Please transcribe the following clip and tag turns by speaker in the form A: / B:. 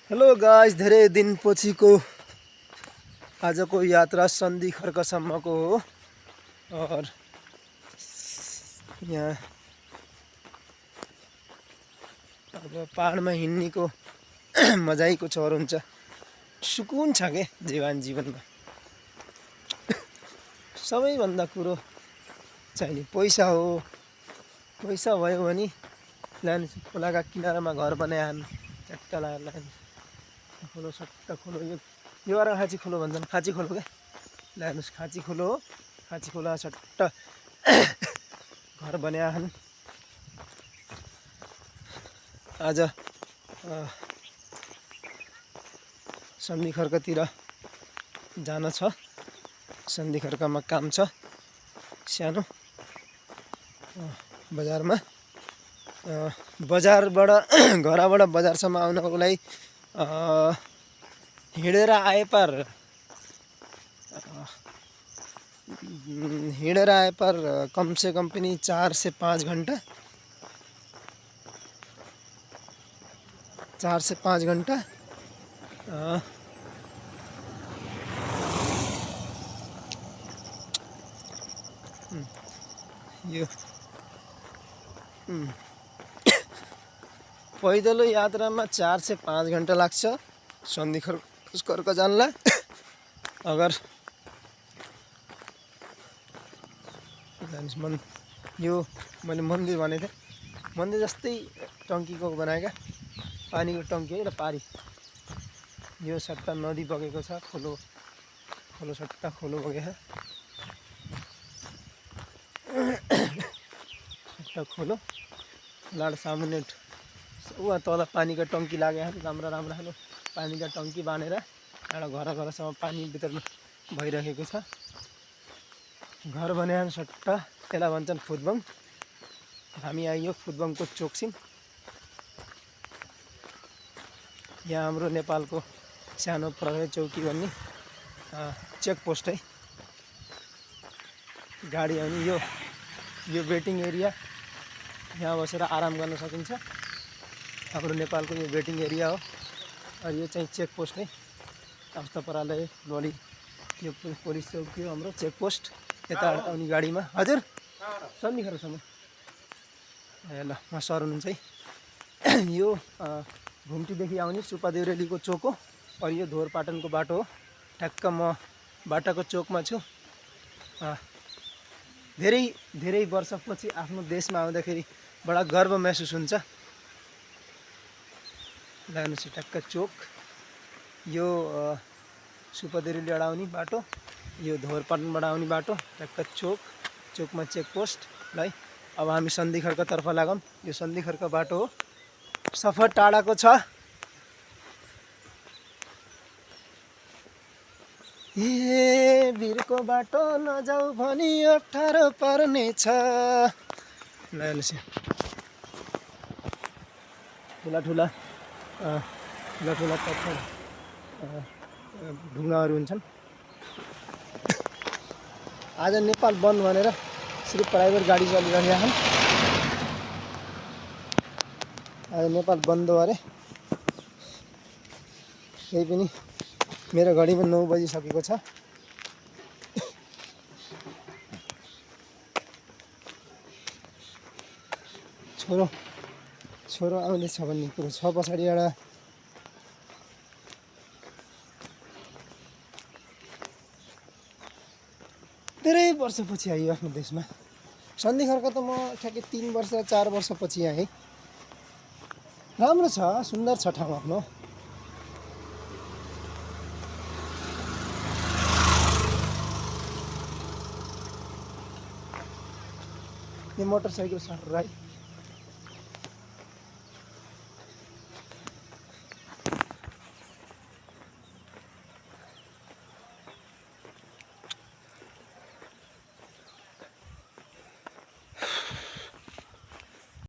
A: Hello guys, धेरै दिनपछिको आजको यात्रा सन्धि खर्कसम्मको हो। और यहाँ अब पहाडमा हिँड्नेको मजाइको चोर हुन्छ, सुकुन छ के जीवनमा। सबैभन्दा कुरो चाहिने पैसा हो। पैसा भयो भने लानु खोलाका किनारामा घर बनाइहाल्नु, चट्टा लगाएर खोलो सट्टा खोलो, यो वाला खाँची खोलो भन्छन्, खाँची खोलो क्या ल्याउनुहोस्, खाँची खोलो हो। खाँची खोला सट्टा घर बनाइहाल्नु। आज सन्धि खर्कतिर जान छ। सन्धि खर्कमा काम छ सानो बजारमा। बजारबाट घरबाट बजारसम्म आउनको लागि हिँडेर आए पर कम से कम पनि 4 से 5 घन्टा 4 से 5 घन्टा यो पैदल यात्रामा 4 से 5 घन्टा लाग्छ सन्धि खर्क जानलाई। अगर यो मैले मन्दिर भनेको थिएँ, मन्दिर जस्तै टङ्कीको बनाएका, पानीको टङ्की है र पारी यो सट्टा नदी बगेको छ, खोलो सट्टा खोलो बगेको सट्टा खोलो लाड सामुन्ने उहाँ तल पानीका टङ्की लागेको राम्रो खालको पानीका टङ्की बाँधेर एउटा घरसम्म पानी भित्रमा भइरहेको छ। घर बनाएर सट्टा त्यसलाई भन्छन् फुटबङ। हामी आइयो फुटबङको चोकसिम। यहाँ हाम्रो नेपालको सानो प्रहरी चौकी भन्ने चेकपोस्ट है। गाडी आउने यो वेटिङ एरिया, यहाँ बसेर आराम गर्न सकिन्छ। हाम्रो नेपालको यो वेटिङ एरिया हो। और यो चाहिँ चेकपोस्ट है। अवस्था प्रहरी लोली यो पुलिस चौकी हो हाम्रो चेकपोस्ट। यता आउने गाडीमा हजुर सन्धि खर्कसम्म ल म सर हुनुहुन्छ है। यो घुम्टीदेखि आउने सुपादेउरेलीको चोक हो। और यो धोरपाटनको बाटो हो। ठ्याक्क म बाटाको चोकमा छु। धेरै वर्षपछि आफ्नो देशमा आउँदाखेरि बडा गर्व महसुस हुन्छ। लाग्नुहोस् ठ्याक्क चोक। यो सुपादेउरेलीबाट आउने बाटो, यो धोरपाटनबाट आउने बाटो, ठ्याक्क चोकमा चेकपोस्ट है। अब हामी सन्धि खर्कतर्फ लागौँ। यो सन्धि खर्क बाटो हो, सफा टाढाको छ। ए वीरको बाटो नजाऊ भनी अप्ठ्यारो पर्नेछ। हेर्नुहोस् ठुला पत्थर ढुङ्गाहरू हुन्छन्। आज नेपाल बन्द भनेर सिर्फ प्राइभेट गाडी चलिरहेका छन्। आज नेपाल बन्द अरे। केही पनि मेरो घडीमा 9 बजिसकेको छ। छोरो आउँदैछ भन्ने कुरो छ पछाडि एउटा। धेरै वर्षपछि आइयो आफ्नो देशमा। सन्धि खर्क त म ठ्याक्कै 3 वर्ष 4 वर्षपछि आएँ। राम्रो छ, सुन्दर छ ठाउँ आफ्नो। यो मोटरसाइकल सर है।